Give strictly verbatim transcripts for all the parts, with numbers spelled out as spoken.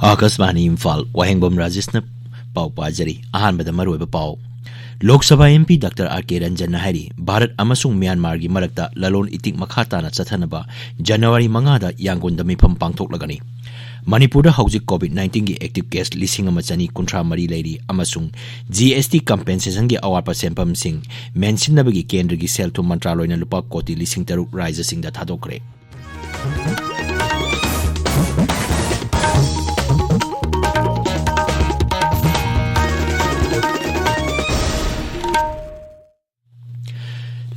ꯑꯥꯀꯥꯁꯕꯥꯅꯤ ꯏꯝꯐꯥꯜ, ꯋꯥꯍꯦꯡꯕꯝ ꯔꯥꯖꯦꯁꯅ ꯄꯥꯎ ꯄꯥꯖꯔꯤ꯫ ꯑꯍꯥꯟꯕꯗ ꯃꯔꯨꯑꯣꯏꯕ ꯄꯥꯎ꯫ Lok Sabha M P Doctor R K ꯔꯟꯖꯟꯅ ꯍꯥꯏꯔꯤ, ꯚꯥꯔꯠ ꯑꯃꯁꯨꯡ ꯃ꯭ꯌꯥꯟꯃꯥꯔꯒꯤ ꯃꯔꯛꯇ ꯂꯂꯣꯟ ꯏꯇꯤꯛ ꯃꯈꯥ ꯇꯥꯅ ꯆꯠꯊꯅꯕ ꯖꯅꯋꯥꯔꯤ ꯃꯉꯥꯗ ꯌꯥꯡꯒꯣꯟꯗ ꯃꯤꯐꯝ ꯄꯥꯡꯊꯣꯛꯂꯒꯅꯤ꯫ ꯃꯅꯤꯄꯨꯔꯗ ꯍꯧꯖꯤꯛ COVID nineteen ꯒꯤ active case ꯂꯤꯁꯤꯡ ꯑꯃ ꯆꯅꯤ ꯀꯨꯟꯊ꯭ꯔꯥ ꯃꯔꯤ ꯂꯩꯔꯤ ꯑꯃꯁꯨꯡ G S T compensationꯒꯤ ꯑꯋꯥꯠꯄ ꯁꯦꯟꯐꯝꯁꯤꯡ ꯃꯦꯟꯁꯤꯟꯅꯕꯒꯤ ꯀꯦꯟꯗ꯭ꯔꯒꯤ ꯁꯦꯜ ꯊꯨꯝ ꯃꯟꯇ꯭ꯔꯥꯂꯣꯏꯅ ꯂꯨꯄꯥ ꯀꯣꯇꯤ ꯂꯤꯁꯤꯡ ꯇꯔꯨꯛ ꯔꯥꯏꯖ꯭ꯌꯁꯤꯡꯗ ꯊꯥꯗꯣꯛꯈ꯭ꯔꯦ꯫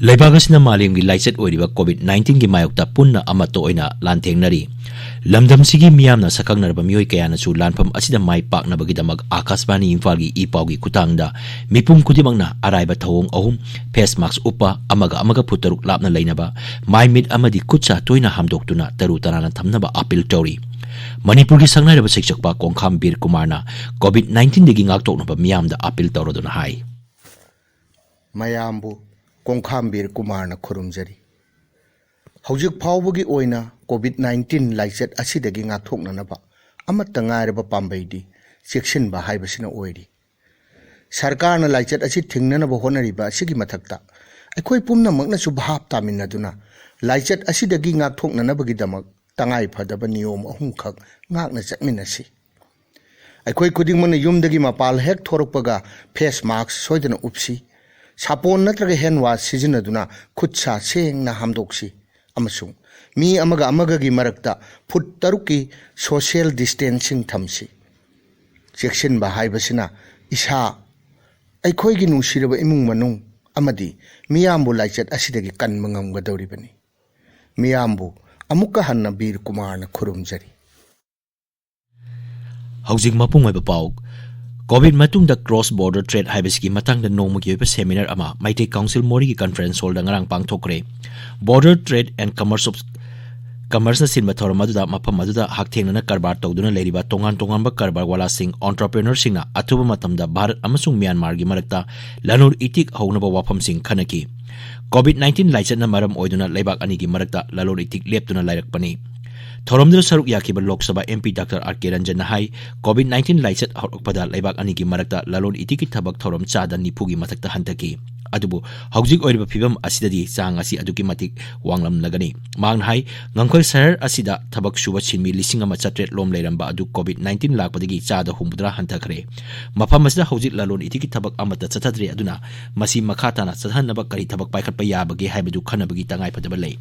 ꯂꯩꯕꯥꯛ ꯑꯁꯤꯅ ꯃꯥꯂꯦꯝꯒꯤ ꯂꯥꯏꯆꯠ ꯑꯣꯏꯔꯤꯕ COVID nineteen ꯒꯤ ꯃꯥꯌꯣꯛꯇ ꯄꯨꯟꯅ ꯑꯃꯠꯇ ꯑꯣꯏꯅ ꯂꯥꯟꯊꯦꯡꯅꯔꯤ꯫ ꯂꯝꯗꯝꯁꯤꯒꯤ ꯃꯤꯌꯥꯝꯅ ꯁꯛꯈꯪꯅꯔꯕ ꯃꯤꯑꯣꯏ ꯀꯌꯥꯅꯁꯨ ꯂꯥꯟꯐꯝ ꯑꯁꯤꯗ ꯃꯥꯏ ꯄꯥꯛꯅꯕꯒꯤꯗꯃꯛ ꯑꯥꯀꯥꯁꯕꯥꯅꯤ ꯏꯝꯐꯥꯜꯒꯤ ꯏ ꯄꯥꯎꯒꯤ ꯈꯨꯠꯊꯥꯡꯗ ꯃꯤꯄꯨꯝ ꯈꯨꯗꯤꯡꯃꯛꯅ ꯑꯔꯥꯏꯕ ꯊꯧꯑꯣꯡ ꯑꯍꯨꯝ, face mask ꯎꯞꯄ, ꯑꯃꯒ ꯑꯃꯒ ꯐꯨꯠ ꯇꯔꯨꯛ ꯂꯥꯞꯅ ꯂꯩꯅꯕ, ꯃꯥꯏ ꯃꯤꯠ ꯑꯃꯗꯤ ꯈꯨꯠ ꯁꯥ ꯇꯣꯏꯅ ꯍꯥꯝꯗꯣꯛꯇꯨꯅ ꯇꯔꯨ ꯇꯅꯥꯟꯅ ꯊꯝꯅꯕ ꯑꯄꯤꯜ ꯇꯧꯔꯤ꯫ ꯃꯅꯤꯄꯨꯔꯒꯤ ꯁꯛꯅꯥꯏꯔꯕ ꯁꯩꯁꯛꯄ ꯀꯣꯡꯈꯥꯝ ꯕꯤꯔ ꯀꯨꯃꯥꯔꯅ COVID nineteen ꯗꯒꯤ ꯉꯥꯛꯊꯣꯛꯅꯕ ꯃꯤꯌꯥꯝꯗ ꯑꯄꯤꯜ ꯇꯧꯔꯗꯨꯅ ꯍꯥꯏ꯫ ꯃꯌꯥꯝꯕꯨ ꯀꯣꯡꯈꯥꯝ ꯕꯤꯔ ꯀꯨꯃꯥꯔꯅ ꯈꯨꯔꯨꯝꯖꯔꯤ꯫ ꯍꯧꯖꯤꯛ ꯐꯥꯎꯕꯒꯤ ꯑꯣꯏꯅ COVID nineteen ꯂꯥꯏꯆꯠ ꯑꯁꯤꯗꯒꯤ ꯉꯥꯛꯊꯣꯛꯅꯅꯕ ꯑꯃꯠꯇ ꯉꯥꯏꯔꯕ ꯄꯥꯝꯕꯩꯗꯤ ꯆꯦꯛꯁꯤꯟꯕ ꯍꯥꯏꯕꯁꯤꯅ ꯑꯣꯏꯔꯤ꯫ ꯁꯔꯀꯥꯔꯅ ꯂꯥꯏꯆꯠ ꯑꯁꯤ ꯊꯤꯡꯅꯅꯕ ꯍꯣꯠꯅꯔꯤꯕ ꯑꯁꯤꯒꯤ ꯃꯊꯛꯇ ꯑꯩꯈꯣꯏ ꯄꯨꯝꯅꯃꯛꯅꯁꯨ ꯚꯥꯞ ꯇꯥꯃꯤꯟꯅꯗꯨꯅ ꯂꯥꯏꯆꯠ ꯑꯁꯤꯗꯒꯤ ꯉꯥꯛꯊꯣꯛꯅꯅꯕꯒꯤꯗꯃꯛ ꯇꯉꯥꯏ ꯐꯗꯕ ꯅꯤꯌꯣꯝ ꯑꯍꯨꯝꯈꯛ ꯉꯥꯛꯅ ꯆꯠꯃꯤꯟꯅꯁꯤ꯫ ꯑꯩꯈꯣꯏ ꯈꯨꯗꯤꯡꯃꯛꯅ ꯌꯨꯝꯗꯒꯤ ꯃꯄꯥꯟ ꯍꯦꯛ ꯊꯣꯔꯛꯄꯒ face mask ꯁꯣꯏꯗꯅ ꯎꯞꯁꯤ꯫ ꯁꯥꯄꯣꯟ ꯅꯠꯇ꯭ꯔꯒ hand wash ꯁꯤꯖꯤꯟꯅꯗꯨꯅ ꯈꯨꯠ ꯁꯥ ꯁꯦꯡꯅ ꯍꯥꯝꯗꯣꯛꯁꯤ꯫ ꯑꯃꯁꯨꯡ ꯃꯤ ꯑꯃꯒ ꯑꯃꯒꯒꯤ ꯃꯔꯛꯇ ꯐꯨꯠ ꯇꯔꯨꯛꯀꯤ social distancing ꯊꯝꯁꯤ꯫ ꯆꯦꯛꯁꯤꯟꯕ ꯍꯥꯏꯕꯁꯤꯅ ꯏꯁꯥ, ꯑꯩꯈꯣꯏꯒꯤ ꯅꯨꯡꯁꯤꯔꯕ ꯏꯃꯨꯡ ꯃꯅꯨꯡ ꯑꯃꯗꯤ ꯃꯤꯌꯥꯝꯕꯨ ꯂꯥꯏꯆꯠ ꯑꯁꯤꯗꯒꯤ ꯀꯟꯕ ꯉꯝꯒꯗꯧꯔꯤꯕꯅꯤ꯫ ꯃꯤꯌꯥꯝꯕꯨ ꯑꯃꯨꯛꯀ ꯍꯟꯅ ꯕꯤꯔ ꯀꯨꯃꯥꯔꯅ ꯈꯨꯔꯨꯝꯖꯔꯤ꯫ ꯍꯧꯖꯤꯛ ꯃꯄꯨꯡ ꯑꯣꯏꯕ ꯄꯥꯎ꯫ COVID ꯃꯇꯨꯡꯗ cross border trade ꯍꯥꯏꯕꯁꯤꯒꯤ ꯃꯇꯥꯡꯗ ꯅꯣꯡꯃꯒꯤ ꯑꯣꯏꯕ seminar ꯑꯃ ꯃꯩꯇꯩ council ꯃꯣꯔꯦꯒꯤ conference hall ꯗ ꯉꯔꯥꯡ ꯄꯥꯡꯊꯣꯛꯈ꯭ꯔꯦ꯫ Border trade and commerce of ꯀꯃꯔꯁꯅ ꯁꯤꯟꯕ ꯊꯧꯔꯝ ꯑꯗꯨꯗ ꯃꯐꯝ ꯑꯗꯨꯗ ꯍꯛꯊꯦꯡꯅꯅ ꯀꯔꯕꯥꯔ ꯇꯧꯗꯨꯅ ꯂꯩꯔꯤꯕ ꯇꯣꯉꯥꯟ ꯇꯣꯉꯥꯟꯕ ꯀꯔꯕꯥꯔ ꯋꯥꯂꯥꯁꯤꯡ, entrepreneurꯁꯤꯡꯅ ꯑꯊꯨꯕ ꯃꯇꯝꯗ ꯚꯥꯔꯠ ꯑꯃꯁꯨꯡ ꯃ꯭ꯌꯥꯟꯃꯥꯔꯒꯤ ꯃꯔꯛꯇ ꯂꯂꯣꯟ ꯏꯇꯤꯛ ꯍꯧꯅꯕ ꯋꯥꯐꯝꯁꯤꯡ ꯈꯟꯅꯈꯤ꯫ COVID nineteen ꯂꯥꯏꯆꯠꯅ ꯃꯔꯝ ꯑꯣꯏꯗꯨꯅ ꯂꯩꯕꯥꯛ ꯑꯅꯤꯒꯤ ꯃꯔꯛꯇ ꯂꯂꯣꯟ ꯏꯇꯤꯛ ꯂꯦꯞꯇꯨꯅ ꯂꯩꯔꯛꯄꯅꯤ꯫ ꯊꯧꯔꯝꯗꯨꯗ ꯁꯔꯨꯛ ꯌꯥꯈꯤꯕ Lok Sabha MP Doctor R K Ranjanꯅ ꯍꯥꯏ, COVID nineteen ꯂꯥꯏꯆꯠ ꯍꯧꯔꯛꯄꯗ ꯂꯩꯕꯥꯛ ꯑꯅꯤꯒꯤ ꯃꯔꯛꯇ ꯂꯂꯣꯟ ꯏꯇꯤꯛꯀꯤ ꯊꯕꯛ ꯊꯧꯔꯝ ꯆꯥꯗ ꯅꯤꯐꯨꯒꯤ ꯃꯊꯛꯇ ꯍꯟꯊꯈꯤ꯫ ꯑꯗꯨꯕꯨ ꯍꯧꯖꯤꯛ ꯑꯣꯏꯔꯤꯕ ꯐꯤꯕꯝ ꯑꯁꯤꯗꯗꯤ ꯆꯥꯡ ꯑꯁꯤ ꯑꯗꯨꯛꯀꯤ ꯃꯇꯤꯛ ꯋꯥꯡꯂꯝꯂꯒꯅꯤ꯫ ꯃꯍꯥꯛꯅ ꯍꯥꯏ, ꯉꯝꯈꯣꯏ ꯁꯍꯔ ꯑꯁꯤꯗ ꯊꯕꯛ ꯁꯨꯕ ꯁꯤꯟꯃꯤ ꯂꯤꯁꯤꯡ ꯑꯃ ꯆꯥꯇ꯭ꯔꯦꯠ ꯂꯣꯝ ꯂꯩꯔꯝꯕ ꯑꯗꯨ COVID nineteen ꯂꯥꯛꯄꯗꯒꯤ ꯆꯥꯗ ꯍꯨꯝꯐꯨꯇꯔꯥ ꯍꯟꯊꯈ꯭ꯔꯦ꯫ ꯃꯐꯝ ꯑꯁꯤꯗ ꯍꯧꯖꯤꯛ ꯂꯂꯣꯟ ꯏꯇꯤꯛꯀꯤ ꯊꯕꯛ ꯑꯃꯠꯇ ꯆꯠꯊꯗ꯭ꯔꯦ꯫ ꯑꯗꯨꯅ ꯃꯁꯤ ꯃꯈꯥ ꯇꯥꯅ ꯆꯠꯊꯍꯟꯅꯕ ꯀꯔꯤ ꯊꯕꯛ ꯄꯥꯏꯈꯠꯄ ꯌꯥꯕꯒꯦ ꯍꯥꯏꯕꯗꯨ ꯈꯟꯅꯕꯒꯤ ꯇꯉꯥꯏꯐꯗꯕ ꯂꯩ꯫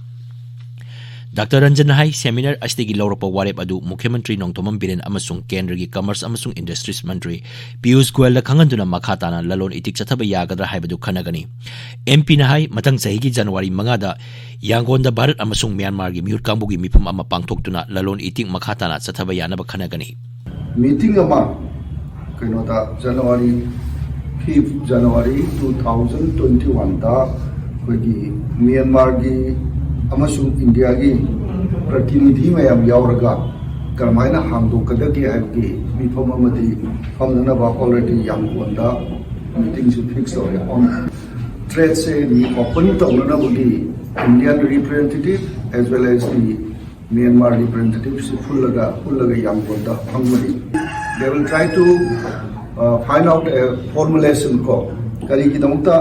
Doctor Ranjanꯅ ꯍꯥꯏ, seminar ꯑꯁꯤꯗꯒꯤ ꯂꯧꯔꯛꯄ ꯋꯥꯔꯦꯞ ꯑꯗꯨ ꯃꯨꯈ꯭ꯌ ꯃꯟꯇ꯭ꯔꯤ ꯅꯣꯡꯊꯣꯝꯕꯝ ꯕꯤꯔꯦꯟ ꯑꯃꯁꯨꯡ ꯀꯦꯟꯗ꯭ꯔꯒꯤ Commerce ꯑꯃꯁꯨꯡ Industries ꯃꯟꯇ꯭ꯔꯤ ꯄꯤꯌꯨꯁ ꯒꯣꯌꯜꯗ ꯈꯪꯍꯟꯗꯨꯅ ꯃꯈꯥ ꯇꯥꯅ ꯂꯂꯣꯟ ꯏꯇꯤꯛ ꯆꯠꯊꯕ ꯌꯥꯒꯗ꯭ꯔꯥ ꯍꯥꯏꯕꯗꯨ ꯈꯟꯅꯒꯅꯤ꯫ MPꯅ ꯍꯥꯏ, ꯃꯊꯪ ꯆꯍꯤꯒꯤ ꯖꯅꯋꯥꯔꯤ ꯃꯉꯥꯗ ꯌꯥꯡꯒꯣꯟꯗ ꯚꯥꯔꯠ ꯑꯃꯁꯨꯡ ꯃ꯭ꯌꯥꯟꯃꯥꯔꯒꯤ ꯃꯤꯍꯨꯠ ꯀꯥꯡꯕꯨꯒꯤ ꯃꯤꯐꯝ ꯑꯃ ꯄꯥꯡꯊꯣꯛꯇꯨꯅ ꯂꯂꯣꯟ ꯏꯇꯤꯛ ꯃꯈꯥ ꯇꯥꯅ ꯆꯠꯊꯕ ꯌꯥꯅꯕ ꯈꯟꯅꯒꯅꯤ꯫ Meeting ꯑꯃ ꯀꯩꯅꯣꯗ January, fifth January two thousand twenty oneꯗ ꯑꯩꯈꯣꯏꯒꯤ ꯃ꯭ꯌꯥꯟꯃꯥꯔꯒꯤ ꯑꯃꯁꯨꯡ ꯏꯟꯗꯤꯌꯥꯒꯤ ꯄ꯭ꯔꯇꯤꯅꯤꯙꯤ ꯃꯌꯥꯝ ꯌꯥꯎꯔꯒ ꯀꯔꯝꯍꯥꯏꯅ ꯍꯥꯡꯗꯣꯛꯀꯗꯒꯦ ꯍꯥꯏꯕꯒꯤ ꯃꯤꯐꯝ ꯑꯃꯗꯤ ꯐꯝꯅꯅꯕ already ꯌꯥꯡꯒꯣꯟꯗ meetingꯁꯨ fix ꯇꯧꯔꯦ꯫ On tradeꯁꯦ reopen ꯇꯧꯅꯅꯕꯒꯤ Indian representative as well as the Myanmar representativeꯁꯤ ꯄꯨꯜꯂꯒ ꯄꯨꯜꯂꯒ ꯌꯥꯡꯒꯣꯟꯗ ꯐꯝꯒꯅꯤ꯫ They will try to uh, find out a formulation ꯀꯣ, ꯀꯔꯤꯒꯤꯗꯃꯛꯇ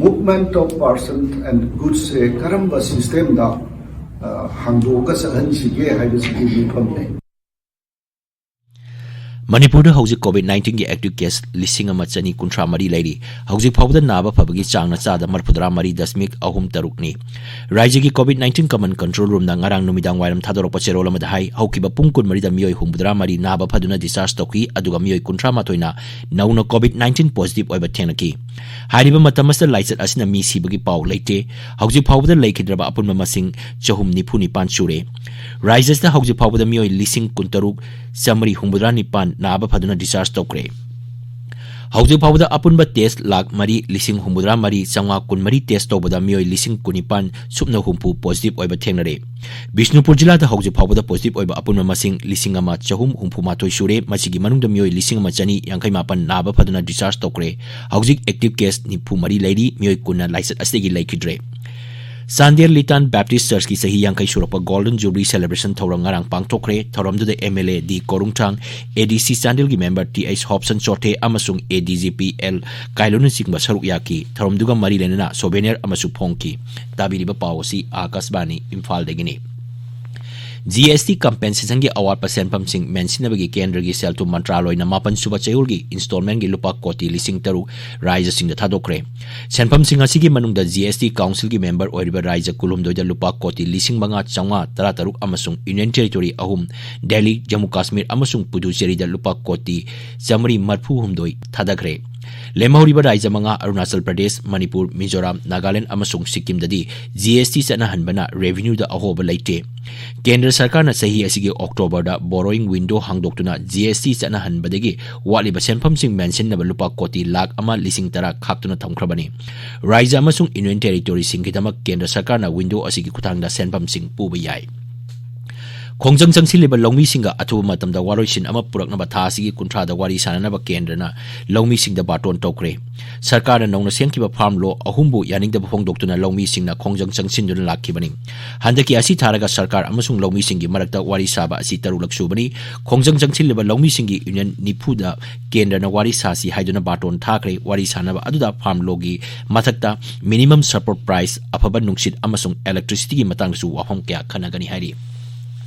movement of person and goodsꯁꯦ ꯀꯔꯝꯕ systemꯗ uh, ꯍꯥꯡꯗꯣꯛꯑꯒ ꯆꯠꯍꯟꯁꯤꯒꯦ ꯍꯥꯏꯕꯁꯤꯒꯤ ꯃꯤꯐꯝꯅꯤ꯫ ꯃꯅꯤꯄꯨꯔꯗ ꯍꯧꯖꯤꯛ COVID nineteenꯒꯤ active case ꯂꯤꯁꯤꯡ ꯑꯃ ꯆꯅꯤ ꯀꯨꯟꯊ꯭ꯔꯥ ꯃꯔꯤ ꯂꯩꯔꯤ꯫ ꯍꯧꯖꯤꯛ ꯐꯥꯎꯕꯗ ꯅꯥꯕ ꯐꯕꯒꯤ ꯆꯥꯡꯅ ꯆꯥꯗ ꯃꯔꯤꯐꯨꯇꯔꯥ ꯃꯔꯤ ꯗꯁꯃꯤꯛ ꯑꯍꯨꯝ ꯇꯔꯨꯛꯅꯤ꯫ ꯔꯥꯖ꯭ꯌꯒꯤ COVID nineteen common control roomꯅ ꯉꯔꯥꯡ ꯅꯨꯃꯤꯗꯥꯡ ꯋꯥꯏꯔꯝ ꯊꯥꯗꯣꯔꯛꯄ ꯆꯦꯔꯣꯜ ꯑꯃꯗ ꯍꯥꯏ, ꯍꯧꯈꯤꯕ ꯄꯨꯡ ꯀꯨꯟꯃꯔꯤꯗ ꯃꯤꯑꯣꯏ ꯍꯨꯝꯐꯨꯇꯔꯥ ꯃꯔꯤ ꯅꯥꯕ ꯐꯗꯨꯅ discharge ꯇꯧꯈꯤ, ꯑꯗꯨꯒ ꯃꯤꯑꯣꯏ ꯀꯨꯟꯊ꯭ꯔꯥ ꯃꯥꯊꯣꯏꯅ ꯅꯧꯅ COVID nineteen positive ꯑꯣꯏꯕ ꯊꯦꯡꯅꯈꯤ꯫ ꯍꯥꯏꯔꯤꯕ ꯃꯇꯝ ꯑꯁꯤꯗ ꯂꯥꯏꯆꯠ ꯑꯁꯤꯅ ꯃꯤ ꯁꯤꯕꯒꯤ ꯄꯥꯎ ꯂꯩꯇꯦ꯫ ꯍꯧꯖꯤꯛ ꯐꯥꯎꯕꯗ ꯂꯩꯈꯤꯗ꯭ꯔꯕ ꯑꯄꯨꯟꯕ ꯃꯁꯤꯡ ꯆꯍꯨꯝ ꯅꯤꯐꯨ ꯅꯤꯄꯥꯟ ꯁꯨꯔꯦ꯫ ꯔꯥꯖ꯭ꯌ ꯑꯁꯤꯗ ꯍꯧꯖꯤꯛ ꯐꯥꯎꯕꯗ ꯃꯤꯑꯣꯏ ꯂꯤꯁꯤꯡ ꯀꯨꯟꯇꯔꯨꯛ ꯆꯥꯃꯔꯤ ꯍꯨꯝꯐꯨꯇꯔꯥ ꯅꯤꯄꯥꯟ ꯅꯥꯕ ꯐꯗꯨꯅ discharge ꯇꯧꯈ꯭ꯔꯦ꯫ ꯍꯧꯖꯤꯛ ꯐꯥꯎꯕꯗ ꯑꯄꯨꯟꯕ ꯇꯦꯁ ꯂꯥꯈ ꯃꯔꯤ ꯂꯤꯁꯤꯡ ꯍꯨꯝꯐꯨꯇꯔꯥ ꯃꯔꯤ ꯆꯥꯝꯃꯉꯥ ꯀꯨꯟꯃꯔꯤ ꯇꯦꯁ ꯇꯧꯕꯗ ꯃꯤꯑꯣꯏ ꯂꯤꯁꯤꯡ ꯀꯨꯟꯅꯤꯄꯥꯟ ꯁꯨꯞꯅ ꯍꯨꯝꯐꯨ ꯄꯣꯖꯤꯇꯤꯚ ꯑꯣꯏꯕ ꯊꯦꯡꯅꯔꯦ꯫ ꯕꯤꯁꯅꯨꯄꯨꯔ ꯖꯤꯂꯥꯗ ꯍꯧꯖꯤꯛ ꯐꯥꯎꯕꯗ ꯄꯣꯖꯤꯇꯤꯚ ꯑꯣꯏꯕ ꯑꯄꯨꯟꯕ ꯃꯁꯤꯡ ꯂꯤꯁꯤꯡ ꯑꯃ ꯆꯍꯨꯝ ꯍꯨꯝꯐꯨ ꯃꯥꯊꯣꯏ ꯁꯨꯔꯦ꯫ ꯃꯁꯤꯒꯤ ꯃꯅꯨꯡꯗ ꯃꯤꯑꯣꯏ ꯂꯤꯁꯤꯡ ꯑꯃ ꯆꯅꯤ ꯌꯥꯡꯈꯩ ꯃꯥꯄꯟ ꯅꯥꯕ ꯐꯗꯨꯅ ꯗꯤꯁꯆꯥꯔꯖ ꯇꯧꯈ꯭ꯔꯦ꯫ ꯍꯧꯖꯤꯛ ꯑꯦꯛꯇꯤꯚ ꯀꯦꯁ ꯅꯤꯐꯨ ꯃꯔꯤ ꯂꯩꯔꯤ꯫ ꯃꯤꯑꯣꯏ ꯀꯨꯟꯅ ꯂꯥꯏꯆꯠ ꯑꯁꯤꯗꯒꯤ ꯂꯩꯈꯤꯗ꯭ꯔꯦ꯫ ꯆꯥꯟꯗꯦꯜ ꯂꯤꯇꯥꯟ ꯕꯦꯞꯇꯤꯁ ꯆꯔꯆꯀꯤ ꯆꯍꯤ ꯌꯥꯡꯈꯩ ꯁꯨꯔꯛꯄ ꯒꯣꯜꯗꯟ ꯖꯨꯕꯤꯂꯤ ꯁꯦꯂꯦꯕ꯭ꯔꯦꯁꯟ ꯊꯧꯔꯝ ꯉꯔꯥꯡ ꯄꯥꯡꯊꯣꯛꯈ꯭ꯔꯦ꯫ ꯊꯧꯔꯝꯗꯨꯗ ꯑꯦꯝ ꯑꯦꯜ ꯑꯦ ꯗꯤ ꯀꯣꯔꯨꯡꯊꯥꯡ, ꯑꯦ ꯗꯤ ꯁꯤ ꯆꯥꯟꯗꯦꯜꯒꯤ ꯃꯦꯝꯕꯔ ꯇꯤ ꯑꯩꯆ ꯍꯣꯞꯁꯟ ꯆꯣꯊꯦ ꯑꯃꯁꯨꯡ ꯑꯦ ꯗꯤ ꯖꯤ ꯄꯤ ꯑꯦꯜ ꯀꯥꯏꯂꯨꯅꯆꯤꯡꯕ ꯁꯔꯨꯛ ꯌꯥꯈꯤ꯫ ꯊꯧꯔꯝꯗꯨꯒ ꯃꯔꯤ ꯂꯩꯅꯅ ꯁꯣꯚꯦꯅꯤꯌꯔ ꯑꯃꯁꯨ ꯐꯣꯡꯈꯤ꯫ ꯇꯥꯕꯤꯔꯤꯕ ꯄꯥꯎ ꯑꯁꯤ ꯑꯥꯀꯥꯁꯕꯥꯅꯤ ꯏꯝꯐꯥꯜꯗꯒꯤꯅꯤ꯫ ꯖꯤ ꯑꯦꯁ ꯇꯤ ꯀꯝꯄꯦꯟꯁꯦꯁꯟꯒꯤ ꯑꯋꯥꯠꯄ ꯁꯦꯟꯐꯝꯁꯤꯡ ꯃꯦꯟꯁꯤꯟꯅꯕꯒꯤ ꯀꯦꯟꯗ꯭ꯔꯒꯤ ꯁꯦꯜ ꯊꯨꯝ ꯃꯟꯇ꯭ꯔꯥꯂꯣꯏꯅ ꯃꯥꯄꯟ ꯁꯨꯕ ꯆꯌꯣꯜꯒꯤ ꯏꯟꯁꯇꯣꯜꯃꯦꯟꯒꯤ ꯂꯨꯄꯥ ꯀꯣꯇꯤ ꯂꯤꯁꯤꯡ ꯇꯔꯨꯛ ꯔꯥꯏꯖ꯭ꯌꯁꯤꯡꯗ ꯊꯥꯗꯣꯛꯈ꯭ꯔꯦ꯫ ꯁꯦꯟꯐꯝꯁꯤꯡ ꯑꯁꯤꯒꯤ ꯃꯅꯨꯡꯗ ꯖꯤ ꯑꯦꯁ ꯇꯤ ꯀꯥꯎꯟꯁꯤꯜꯒꯤ ꯃꯦꯝꯕꯔ ꯑꯣꯏꯔꯤꯕ ꯔꯥꯏꯖ꯭ꯌ ꯀꯨꯟꯍꯨꯝꯗꯣꯏꯗ ꯂꯨꯄꯥ ꯀꯣꯇꯤ ꯂꯤꯁꯤꯡ ꯃꯉꯥ ꯆꯥꯝꯃꯉꯥ ꯇꯔꯥꯇꯔꯨꯛ ꯑꯃꯁꯨꯡ ꯌꯨꯅꯤꯌꯟ ꯇꯦꯔꯤꯇꯣꯔꯤ ꯑꯍꯨꯝ, ꯗꯦꯜꯂꯤ, ꯖꯝꯃꯨ ꯀꯥꯁꯃꯤꯔ ꯑꯃꯁꯨꯡ ꯄꯨꯗꯨꯆꯦꯔꯤꯗ ꯂꯨꯄꯥ ꯀꯣꯇꯤ ꯆꯥꯃꯔꯤ ꯃꯔꯤꯐꯨꯍꯨꯝꯗꯣꯏ ꯊꯥꯗꯈ꯭ꯔꯦ꯫ ꯂꯦꯝꯍꯧꯔꯤꯕ ꯔꯥꯏꯖ꯭ꯌ ꯃꯉꯥ, ꯑꯔꯨꯅꯥꯆꯜ ꯄ꯭ꯔꯗꯦꯁ, ꯃꯅꯤꯄꯨꯔ, ꯃꯤꯖꯣꯔꯥꯝ, ꯅꯥꯒꯥꯂꯦꯟꯗ ꯑꯃꯁꯨꯡ ꯁꯤꯛꯀꯤꯝꯗꯗꯤ ꯖꯤ ꯑꯦꯁ ꯇꯤ ꯆꯠꯅꯍꯟꯕꯅ ꯔꯦꯚꯤꯅ꯭ꯌꯨꯗ ꯑꯍꯣꯕ ꯂꯩꯇꯦ꯫ ꯀꯦꯟꯗ꯭ꯔ ꯁꯔꯀꯥꯔꯅ ꯆꯍꯤ ꯑꯁꯤꯒꯤ ꯑꯣꯛꯇꯣꯕꯔꯗ ꯕꯣꯔꯣꯌꯤꯡ ꯋꯤꯟꯗꯣ ꯍꯥꯡꯗꯣꯛꯇꯨꯅ ꯖꯤ ꯑꯦꯁ ꯇꯤ ꯆꯠꯅꯍꯟꯕꯗꯒꯤ ꯋꯥꯠꯂꯤꯕ ꯁꯦꯟꯐꯝꯁꯤꯡ ꯃꯦꯟꯁꯤꯟꯅꯕ ꯂꯨꯄꯥ ꯀꯣꯇꯤ ꯂꯥꯈ ꯑꯃ ꯂꯤꯁꯤꯡ ꯇꯔꯥ ꯈꯥꯛꯇꯨꯅ ꯊꯝꯈ꯭ꯔꯕꯅꯤ꯫ ꯔꯥꯏꯖ꯭ꯌ ꯑꯃꯁꯨꯡ ꯌꯨꯅꯤꯌꯟ ꯇꯦꯔꯤꯇꯣꯔꯤꯁꯤꯡꯒꯤꯗꯃꯛ ꯀꯦꯟꯗ꯭ꯔ ꯁꯔꯀꯥꯔꯅ ꯋꯤꯟꯗꯣ ꯑꯁꯤꯒꯤ ꯈꯨꯠꯊꯥꯡꯗ ꯁꯦꯟꯐꯝꯁꯤꯡ ꯄꯨꯕ ꯌꯥꯏ꯫ ꯈꯣꯡꯖꯪ ꯆꯪꯁꯤꯜꯂꯤꯕ ꯂꯧꯃꯤꯁꯤꯡꯒ ꯑꯊꯨꯕ ꯃꯇꯝꯗ ꯋꯥꯔꯣꯏꯁꯤꯟ ꯑꯃ ꯄꯨꯔꯛꯅꯕ ꯊꯥ ꯑꯁꯤꯒꯤ ꯀꯨꯟꯊ꯭ꯔꯥꯗ ꯋꯥꯔꯤ ꯁꯥꯅꯅꯕ ꯀꯦꯟꯗ꯭ꯔꯅ ꯂꯧꯃꯤꯁꯤꯡꯗ ꯕꯥꯔꯇꯣꯟ ꯇꯧꯈ꯭ꯔꯦ꯫ ꯁꯔꯀꯥꯔꯅ ꯅꯧꯅ ꯁꯦꯝꯈꯤꯕ ꯐꯥꯔꯝ ꯂꯣ ꯑꯍꯨꯝꯕꯨ ꯌꯥꯅꯤꯡꯗꯕ ꯐꯣꯡꯗꯣꯛꯇꯨꯅ ꯂꯧꯃꯤꯁꯤꯡꯅ ꯈꯣꯡꯖꯪ ꯆꯪꯁꯤꯟꯗꯨꯅ ꯂꯥꯛꯈꯤꯕꯅꯤ꯫ ꯍꯟꯗꯛꯀꯤ ꯑꯁꯤ ꯊꯥꯔꯒ ꯁꯔꯀꯥꯔ ꯑꯃꯁꯨꯡ ꯂꯧꯃꯤꯁꯤꯡꯒꯤ ꯃꯔꯛꯇ ꯋꯥꯔꯤ ꯁꯥꯕ ꯑꯁꯤ ꯇꯔꯨꯛꯂꯛ ꯁꯨꯕꯅꯤ꯫ ꯈꯣꯡꯖꯪ ꯆꯪꯁꯤꯜꯂꯤꯕ ꯂꯧꯃꯤꯁꯤꯡꯒꯤ ꯌꯨꯅꯤꯌꯟ ꯅꯤꯐꯨꯗ ꯀꯦꯟꯗ꯭ꯔꯅ ꯋꯥꯔꯤ ꯁꯥꯁꯤ ꯍꯥꯏꯗꯨꯅ ꯕꯥꯔꯇꯣꯟ ꯊꯥꯈ꯭ꯔꯦ꯫ ꯋꯥꯔꯤ ꯁꯥꯅꯕ ꯑꯗꯨꯗ ꯐꯥꯔꯝ ꯂꯣꯒꯤ ꯃꯊꯛꯇ ꯃꯤꯅꯤꯃꯝ ꯁꯄꯣꯔꯠ ꯄ꯭ꯔꯥꯏꯁ, ꯑꯐꯕ ꯅꯨꯡꯁꯤꯠ ꯑꯃꯁꯨꯡ ꯏꯂꯦꯛꯇ꯭ꯔꯤꯁꯤꯇꯤꯒꯤ ꯃꯇꯥꯡꯗꯁꯨ ꯋꯥꯐꯝ ꯀꯌꯥ ꯈꯟꯅꯒꯅꯤ ꯍꯥꯏꯔꯤ꯫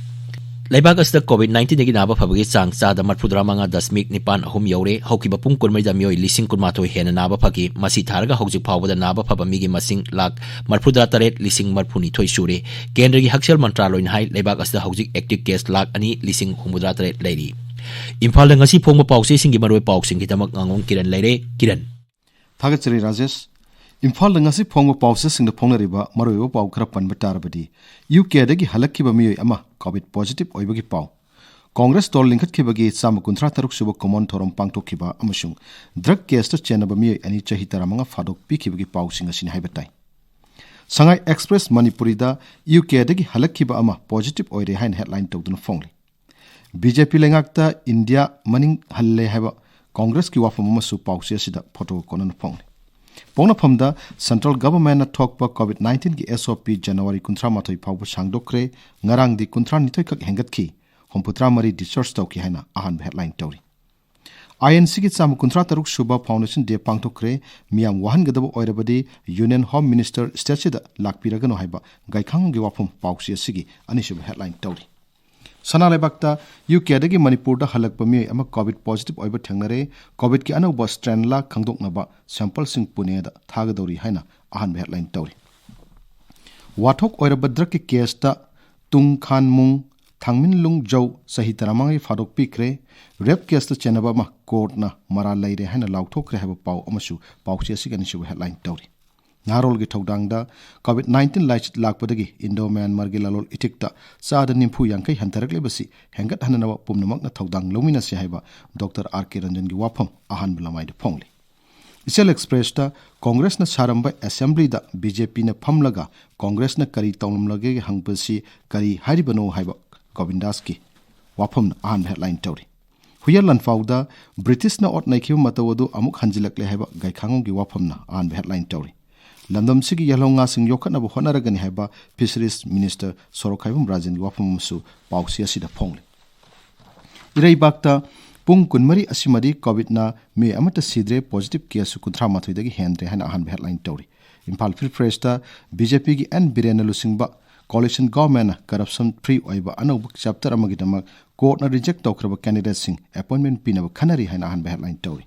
ꯂꯩꯕꯥꯛ ꯑꯁꯤꯗ ꯀꯣꯚꯤꯗ ꯅꯥꯏꯟꯇꯤꯟꯗꯒꯤ ꯅꯥꯕ ꯐꯕꯒꯤ ꯆꯥꯡ ꯆꯥꯗ ꯃꯔꯤꯐꯨꯇꯔꯥ ꯃꯉꯥ ꯗꯁꯃꯤꯛ ꯅꯤꯄꯥꯟ ꯑꯍꯨꯝ ꯌꯧꯔꯦ꯫ ꯍꯧꯈꯤꯕ ꯄꯨꯡ ꯀꯨꯟꯃꯔꯤꯗ ꯃꯤꯑꯣꯏ ꯂꯤꯁꯤꯡ ꯀꯨꯟꯃꯥꯊꯣꯏ ꯍꯦꯟꯅ ꯅꯥꯕ ꯐꯈꯤ꯫ ꯃꯁꯤ ꯊꯥꯔꯒ ꯍꯧꯖꯤꯛ ꯐꯥꯎꯕꯗ ꯅꯥꯕ ꯐꯕ ꯃꯤꯒꯤ ꯃꯁꯤꯡ ꯂꯥꯈ ꯃꯔꯤꯐꯨꯇꯔꯥ ꯇꯔꯦꯠ ꯂꯤꯁꯤꯡ ꯃꯔꯤꯐꯨꯅꯤꯊꯣꯏ ꯁꯨꯔꯦ꯫ ꯀꯦꯟꯗ꯭ꯔꯒꯤ ꯍꯛꯁꯦꯜ ꯃꯟꯇ꯭ꯔꯥꯂꯣꯏꯅ ꯍꯥꯏ, ꯂꯩꯕꯥꯛ ꯑꯁꯤꯗ ꯍꯧꯖꯤꯛ ꯑꯦꯛꯇꯤꯚ ꯀꯦꯁ ꯂꯥꯈ ꯑꯅꯤ ꯂꯤꯁꯤꯡ ꯍꯨꯝꯐꯨꯇꯔꯥ ꯇꯔꯦꯠ ꯂꯩꯔꯤ꯫ ꯏꯝꯐꯥꯜꯗ ꯉꯁꯤ ꯐꯣꯡꯕ ꯄꯥꯎꯆꯦꯁꯤꯡꯒꯤ ꯃꯔꯨꯑꯣꯏꯕ ꯄꯥꯎꯁꯤꯡꯒꯤꯗꯃꯛ ꯉꯥꯉꯣꯝ ꯀꯤꯔꯟ ꯂꯩꯔꯦ꯫ ꯀꯤꯔꯟ꯫ ꯊꯥꯒꯠꯆꯔꯤ ꯔꯥꯖꯦꯁ꯫ ꯏꯝꯐꯥꯜꯗ ꯉꯁꯤ ꯐꯣꯡꯕ ꯄꯥꯎꯆꯦꯁꯤꯡꯗ ꯐꯣꯡꯅꯔꯤꯕ ꯃꯔꯨꯑꯣꯏꯕ ꯄꯥꯎ ꯈꯔ ꯄꯟꯕ ꯇꯥꯔꯕꯗꯤ, ꯌꯨ ꯀꯦꯗꯒꯤ ꯍꯜꯂꯛꯈꯤꯕ ꯃꯤꯑꯣꯏ ꯑꯃ ꯀꯣꯚꯤꯗ ꯄꯣꯖꯤꯇꯤꯚ ꯑꯣꯏꯕꯒꯤ ꯄꯥꯎ, ꯀꯣꯡꯒ꯭ꯔꯦꯁ ꯇꯣꯜ ꯂꯤꯡꯈꯠꯈꯤꯕꯒꯤ ꯆꯥꯝꯃ ꯀꯨꯟꯊ꯭ꯔꯥ ꯇꯔꯨꯛ ꯁꯨꯕ ꯀꯣꯃꯣꯟ ꯊꯧꯔꯝ ꯄꯥꯡꯊꯣꯛꯈꯤꯕ ꯑꯃꯁꯨꯡ ꯗ꯭ꯔꯒ ꯀꯦꯁꯇ ꯆꯦꯟꯅꯕ ꯃꯤꯑꯣꯏ ꯑꯅꯤ ꯆꯍꯤ ꯇꯔꯥꯃꯉꯥ ꯐꯥꯗꯣꯛ ꯄꯤꯈꯤꯕꯒꯤ ꯄꯥꯎꯁꯤꯡ ꯑꯁꯤꯅꯤ ꯍꯥꯏꯕ ꯇꯥꯏ꯫ ꯁꯉꯥꯏ ꯑꯦꯛꯁꯄ꯭ꯔꯦꯁ ꯃꯅꯤꯄꯨꯔꯤꯗ ꯌꯨ ꯀꯦꯗꯒꯤ ꯍꯜꯂꯛꯈꯤꯕ ꯑꯃ ꯄꯣꯖꯤꯇꯤꯚ ꯑꯣꯏꯔꯦ ꯍꯥꯏꯅ ꯍꯦꯗꯂꯥꯏꯟ ꯇꯧꯗꯨꯅ ꯐꯣꯡꯂꯤ꯫ ꯕꯤ ꯖꯦ ꯄꯤ ꯂꯩꯉꯥꯛꯇ ꯏꯟꯗꯤꯌꯥ ꯃꯅꯤꯡ ꯍꯜꯂꯦ ꯍꯥꯏꯕ ꯀꯣꯡꯒ꯭ꯔꯦꯁꯀꯤ ꯋꯥꯐꯝ ꯑꯃꯁꯨ ꯄꯥꯎꯆꯦ ꯑꯁꯤꯗ ꯐꯣꯇꯣꯒ ꯀꯣꯟꯅꯅ ꯐꯣꯡꯂꯤ꯫ ꯄꯣꯛꯅꯐꯝꯗ ꯁꯦꯟꯇ꯭ꯔꯦꯜ ꯒꯚꯔꯟꯃꯦꯟꯠꯅ ꯊꯣꯛꯄ ꯀꯣꯚꯤꯗ ꯅꯥꯏꯟꯇꯤꯟꯒꯤ ꯑꯦꯁ ꯑꯣ ꯄꯤ ꯖꯅꯋꯥꯔꯤ ꯀꯨꯟꯊ꯭ꯔꯥ ꯃꯥꯊꯣꯏ ꯐꯥꯎꯕ ꯁꯥꯡꯗꯣꯛꯈ꯭ꯔꯦ꯫ ꯉꯔꯥꯡꯗꯤ ꯀꯨꯟꯊ꯭ꯔꯥ ꯅꯤꯊꯣꯏ ꯈꯛ ꯍꯦꯟꯒꯠꯈꯤ꯫ ꯍꯨꯝꯐꯨꯇꯔꯥ ꯃꯔꯤ ꯗꯤꯁꯆꯥꯔꯖ ꯇꯧꯈꯤ ꯍꯥꯏꯅ ꯑꯍꯥꯟꯕ ꯍꯦꯗꯂꯥꯏꯟ ꯇꯧꯔꯤ꯫ ꯑꯥꯏ ꯑꯦꯟ ꯁꯤꯒꯤ ꯆꯥꯝꯃ ꯀꯨꯟꯊ꯭ꯔꯥ ꯇꯔꯨꯛ ꯁꯨꯕ ꯐꯥꯎꯟꯗꯦꯁꯟ ꯗꯦ ꯄꯥꯡꯊꯣꯛꯈ꯭ꯔꯦ꯫ ꯃꯤꯌꯥꯝ ꯋꯥꯍꯟꯒꯗꯕ ꯑꯣꯏꯔꯕꯗꯤ ꯌꯨꯅꯤꯌꯟ ꯍꯣꯝ ꯃꯤꯅꯤꯁꯇꯔ ꯁ꯭ꯇꯦꯠꯁꯤꯗ ꯂꯥꯛꯄꯤꯔꯒꯅꯨ ꯍꯥꯏꯕ ꯒꯥꯏꯈꯥꯡꯒꯤ ꯋꯥꯐꯝ ꯄꯥꯎꯆꯦ ꯑꯁꯤꯒꯤ ꯑꯅꯤꯁꯨꯕ ꯍꯦꯗꯂꯥꯏꯟ ꯇꯧꯔꯤ꯫ ꯁꯅꯥ ꯂꯩꯕꯥꯛꯇ ꯌꯨ ꯀꯦꯗꯒꯤ ꯃꯅꯤꯄꯨꯔꯗ ꯍꯜꯂꯛꯄ ꯃꯤꯑꯣꯏ ꯑꯃ ꯀꯣꯚꯤꯗ ꯄꯣꯖꯤꯇꯤꯚ ꯑꯣꯏꯕ ꯊꯦꯡꯅꯔꯦ꯫ ꯀꯣꯚꯤꯗꯀꯤ ꯑꯅꯧꯕ ꯁ꯭ꯇ꯭ꯔꯦꯟꯂꯥ ꯈꯪꯗꯣꯛꯅꯕ ꯁꯦꯝꯄꯜꯁꯤꯡ ꯄꯨꯅꯦꯗ ꯊꯥꯒꯗꯧꯔꯤ ꯍꯥꯏꯅ ꯑꯍꯥꯟꯕ ꯍꯦꯗꯂꯥꯏꯟ ꯇꯧꯔꯤ꯫ ꯋꯥꯊꯣꯛ ꯑꯣꯏꯔꯕ ꯗ꯭ꯔꯒꯀꯤ ꯀꯦꯁꯇ ꯇꯨꯡꯈꯥꯟꯃꯨꯡ ꯊꯥꯡꯃꯤꯟꯂꯨꯡ ꯖꯧ ꯆꯍꯤ ꯇꯔꯥꯃꯉꯥꯒꯤ ꯐꯥꯗꯣꯛꯄꯤꯈ꯭ꯔꯦ꯫ ꯔꯦꯞ ꯀꯦꯁꯇ ꯆꯦꯟꯅꯕ ꯑꯃ ꯀꯣꯔꯠꯅ ꯃꯔꯥꯜ ꯂꯩꯔꯦ ꯍꯥꯏꯅ ꯂꯥꯎꯊꯣꯛꯈ꯭ꯔꯦ ꯍꯥꯏꯕ ꯄꯥꯎ ꯑꯃꯁꯨ ꯄꯥꯎꯆꯦ ꯑꯁꯤꯒꯤ ꯑꯅꯤꯁꯨꯕ ꯍꯦꯗꯂꯥꯏꯟ ꯇꯧꯔꯤ꯫ ꯅꯍꯥꯔꯣꯜꯒꯤ ꯊꯧꯗꯥꯡꯗ ꯀꯣꯚꯤꯗ ꯅꯥꯏꯟꯇꯤꯟ ꯂꯥꯏꯆꯠ ꯂꯥꯛꯄꯗꯒꯤ ꯏꯟꯗꯣ ꯃ꯭ꯌꯥꯟꯃꯥꯔꯒꯤ ꯂꯂꯣꯟ ꯏꯇꯤꯛꯇ ꯆꯥꯗ ꯅꯤꯐꯨ ꯌꯥꯡꯈꯩ ꯍꯟꯊꯔꯛꯂꯤꯕꯁꯤ ꯍꯦꯟꯒꯠꯍꯟꯅꯅꯕ ꯄꯨꯝꯅꯃꯛꯅ ꯊꯧꯗꯥꯡ ꯂꯧꯃꯤꯟꯅꯁꯤ ꯍꯥꯏꯕ ꯗꯣꯛꯇꯔ ꯑꯥꯔ ꯀꯦ ꯔꯟꯖꯟꯒꯤ ꯋꯥꯐꯝ ꯑꯍꯥꯟꯕ ꯂꯃꯥꯏꯗ ꯐꯣꯡꯂꯤ꯫ ꯏꯆꯦꯜ ꯑꯦꯛꯁꯄ꯭ꯔꯦꯁꯇ ꯀꯣꯡꯒ꯭ꯔꯦꯁꯅ ꯁꯥꯔꯝꯕ ꯑꯦꯁꯦꯝꯕ꯭ꯂꯤꯗ ꯕꯤ ꯖꯦ ꯄꯤꯅ ꯐꯝꯂꯒ ꯀꯣꯡꯒ꯭ꯔꯦꯁꯅ ꯀꯔꯤ ꯇꯧꯂꯝꯂꯒꯦ ꯍꯪꯕꯁꯤ ꯀꯔꯤ ꯍꯥꯏꯔꯤꯕꯅꯣ ꯍꯥꯏꯕ ꯒꯣꯕꯤꯟꯗꯥꯁꯀꯤ ꯋꯥꯐꯝꯅ ꯑꯍꯥꯟꯕ ꯍꯦꯗꯂꯥꯏꯟ ꯇꯧꯔꯤ꯫ ꯍꯨꯌꯦꯟ ꯂꯥꯟꯐꯥꯎꯗ ꯕ꯭ꯔꯤꯇꯤꯁꯅ ꯑꯣꯠ ꯅꯩꯈꯤꯕ ꯃꯇꯧ ꯑꯗꯨ ꯑꯃꯨꯛ ꯍꯟꯖꯤꯜꯂꯛꯂꯦ ꯍꯥꯏꯕ ꯒꯥꯏꯈꯥꯡꯉꯝꯒꯤ ꯋꯥꯐꯝꯅ ꯑꯍꯥꯟꯕ ꯍꯦꯗꯂꯥꯏꯟ ꯇꯧꯔꯤ꯫ ꯂꯝꯗꯝꯁꯤꯒꯤ ꯌꯦꯜꯍꯧ ꯉꯥꯁꯤꯡ ꯌꯣꯛꯈꯠꯅꯕ ꯍꯣꯠꯅꯔꯒꯅꯤ ꯍꯥꯏꯕ ꯐꯤꯁꯔꯤꯁ ꯃꯤꯅꯤꯁꯇꯔ ꯁꯣꯔꯣꯛꯈꯥꯏꯕꯝ ꯔꯥꯖꯦꯟꯒꯤ ꯋꯥꯐꯝ ꯑꯃꯁꯨ ꯄꯥꯎꯆꯦ ꯑꯁꯤꯗ ꯐꯣꯡꯂꯤ꯫ ꯏꯔꯩꯕꯥꯛꯇ ꯄꯨꯡ ꯀꯨꯟꯃꯔꯤ ꯑꯁꯤꯃꯗꯤ ꯀꯣꯚꯤꯗꯅ ꯃꯤꯑꯣꯏ ꯑꯃꯠꯇ ꯁꯤꯗ꯭ꯔꯦ, ꯄꯣꯖꯤꯇꯤꯚ ꯀꯦꯁꯁꯨ ꯀꯨꯟꯊ꯭ꯔꯥ ꯃꯥꯊꯣꯏꯗꯒꯤ ꯍꯦꯟꯗ꯭ꯔꯦ ꯍꯥꯏꯅ ꯑꯍꯥꯟꯕ ꯍꯦꯗꯂꯥꯏꯟ ꯇꯧꯔꯤ꯫ ꯏꯝꯐꯥꯜ ꯐ꯭ꯔꯤ ꯄ꯭ꯔꯦꯁꯇ ꯕꯤ ꯖꯦ ꯄꯤꯒꯤ ꯑꯦꯟ ꯕꯤꯔꯦꯟꯅ ꯂꯨꯆꯤꯡꯕ ꯀꯣꯂꯤꯁꯟ ꯒꯣꯚꯔꯟꯃꯦꯟꯠꯅ ꯀꯔꯞꯁꯟ ꯐ꯭ꯔꯤ ꯑꯣꯏꯕ ꯑꯅꯧꯕ ꯆꯦꯞꯇꯔ ꯑꯃꯒꯤꯗꯃꯛ ꯀꯣꯔꯠꯅ ꯔꯤꯖꯦꯛ ꯇꯧꯈ꯭ꯔꯕ ꯀꯦꯟꯗꯤꯗꯦꯠꯁꯤꯡ ꯑꯦꯄꯣꯏꯟꯃꯦꯟꯠ ꯄꯤꯅꯕ ꯈꯟꯅꯔꯤ ꯍꯥꯏꯅ ꯑꯍꯥꯟꯕ ꯍꯦꯗꯂꯥꯏꯟ ꯇꯧꯔꯤ꯫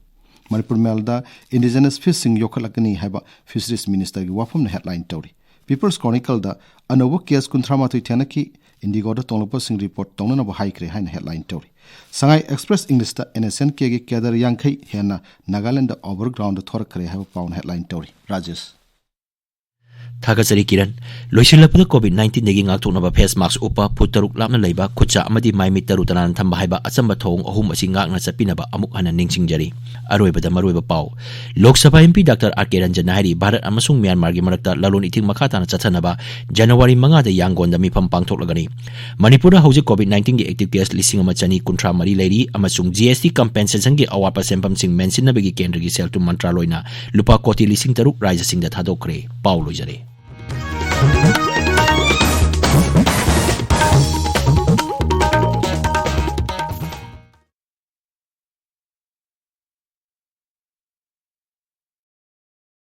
ꯃꯅꯤꯄꯨꯔ ꯃꯦꯜꯗ ꯏꯟꯗꯤꯖꯤꯅꯁ ꯐꯤꯁꯁꯤꯡ ꯌꯣꯛꯈꯠꯂꯛꯀꯅꯤ ꯍꯥꯏꯕ ꯐꯤꯁꯔꯤꯁ ꯃꯤꯅꯤꯁꯇꯔꯒꯤ ꯋꯥꯐꯝꯅ ꯍꯦꯗꯂꯥꯏꯟ ꯇꯧꯔꯤ꯫ ꯄꯤꯄꯜꯁ ꯀ꯭ꯔꯣꯅꯤꯀꯜꯗ ꯑꯅꯧꯕ ꯀꯦꯁ ꯀꯨꯟꯊ꯭ꯔꯥ ꯃꯥꯊꯣꯏ ꯊꯦꯡꯅꯈꯤ, ꯏꯟꯗꯤꯒꯣꯗ ꯇꯣꯡꯂꯛꯄꯁꯤꯡ ꯔꯤꯄꯣꯔꯠ ꯇꯧꯅꯅꯕ ꯍꯥꯏꯈ꯭ꯔꯦ ꯍꯥꯏꯅ ꯍꯦꯗꯂꯥꯏꯟ ꯇꯧꯔꯤ꯫ ꯁꯉꯥꯏ ꯑꯦꯛꯁꯄ꯭ꯔꯦꯁ ꯏꯪꯂꯤꯁꯇ ꯑꯦꯟ ꯑꯦꯁ ꯑꯦꯟ ꯀꯦꯒꯤ ꯀꯦꯗꯔ ꯌꯥꯡꯈꯩ ꯍꯦꯟꯅ ꯅꯥꯒꯥꯂꯦꯟꯗ ꯑꯣꯚꯔꯒ꯭ꯔꯥꯎꯟꯗ ꯊꯣꯔꯛꯈ꯭ꯔꯦ ꯍꯥꯏꯕ ꯄꯥꯎꯅ ꯍꯦꯗꯂꯥꯏꯟ ꯇꯧꯔꯤ꯫ ꯔꯥꯖꯦꯁ꯫ ꯊꯥꯒꯠꯆꯔꯤ ꯀꯤꯔꯟ꯫ ꯂꯣꯏꯁꯤꯜꯂꯛꯄꯗ COVID nineteenꯗꯒꯤ ꯉꯥꯛꯊꯣꯛꯅꯕ face mask ꯎꯞꯄ, ꯐꯨꯠ ꯇꯔꯨꯛ ꯂꯥꯞꯅ ꯂꯩꯕ, ꯈꯨꯠꯁꯥ ꯑꯃꯗꯤ ꯃꯥꯏ ꯃꯤꯠ ꯇꯔꯨ ꯇꯅꯥꯟꯅ ꯊꯝꯕ ꯍꯥꯏꯕ ꯑꯆꯝꯕ ꯊꯧꯑꯣꯡ ꯑꯍꯨꯝ ꯑꯁꯤ ꯉꯥꯛꯅ ꯆꯠꯄꯤꯅꯕ ꯑꯃꯨꯛ ꯍꯟꯅ ꯅꯤꯡꯁꯤꯡꯖꯔꯤ꯫ ꯑꯔꯣꯏꯕꯗ ꯃꯔꯨꯑꯣꯏꯕ ꯄꯥꯎ꯫ Lok Sabha MP Doctor R K Ranjan ꯍꯥꯏꯔꯤ, ꯚꯥꯔꯠ ꯑꯃꯁꯨꯡ ꯃ꯭ꯌꯥꯟꯃꯥꯔꯒꯤ ꯃꯔꯛꯇ ꯂꯂꯣꯟ ꯏꯇꯤꯛ ꯃꯈꯥ ꯇꯥꯅ ꯆꯠꯊꯅꯕ ꯖꯅꯋꯥꯔꯤ ꯃꯉꯥꯗ ꯌꯥꯡꯒꯣꯟꯗ ꯃꯤꯐꯝ ꯄꯥꯡꯊꯣꯛꯂꯒꯅꯤ꯫ ꯃꯅꯤꯄꯨꯔꯗ ꯍꯧꯖꯤꯛ COVID nineteenꯒꯤ active case ꯂꯤꯁꯤꯡ ꯑꯃ ꯆꯅꯤ ꯀꯨꯟꯊ꯭ꯔꯥ ꯃꯔꯤ ꯂꯩꯔꯤ ꯑꯃꯁꯨꯡ GST compensationꯒꯤ ꯑꯋꯥꯠꯄ ꯁꯦꯟꯐꯝꯁꯤꯡ ꯃꯦꯟꯁꯤꯟꯅꯕꯒꯤ ꯀꯦꯟꯗ꯭ꯔꯒꯤ ꯁꯦꯜ ꯊꯨꯝ ꯃꯟꯇ꯭ꯔꯥꯂꯣꯏꯅ ꯂꯨꯄꯥ ꯀꯣꯇꯤ ꯂꯤꯁꯤꯡ ꯇꯔꯨꯛ ꯔꯥꯖ꯭ꯌꯁꯤꯡꯗ ꯊꯥꯗꯣꯛꯈ꯭ꯔꯦ꯫ ꯄꯥꯎ ꯂꯣꯏꯖꯔꯦ꯫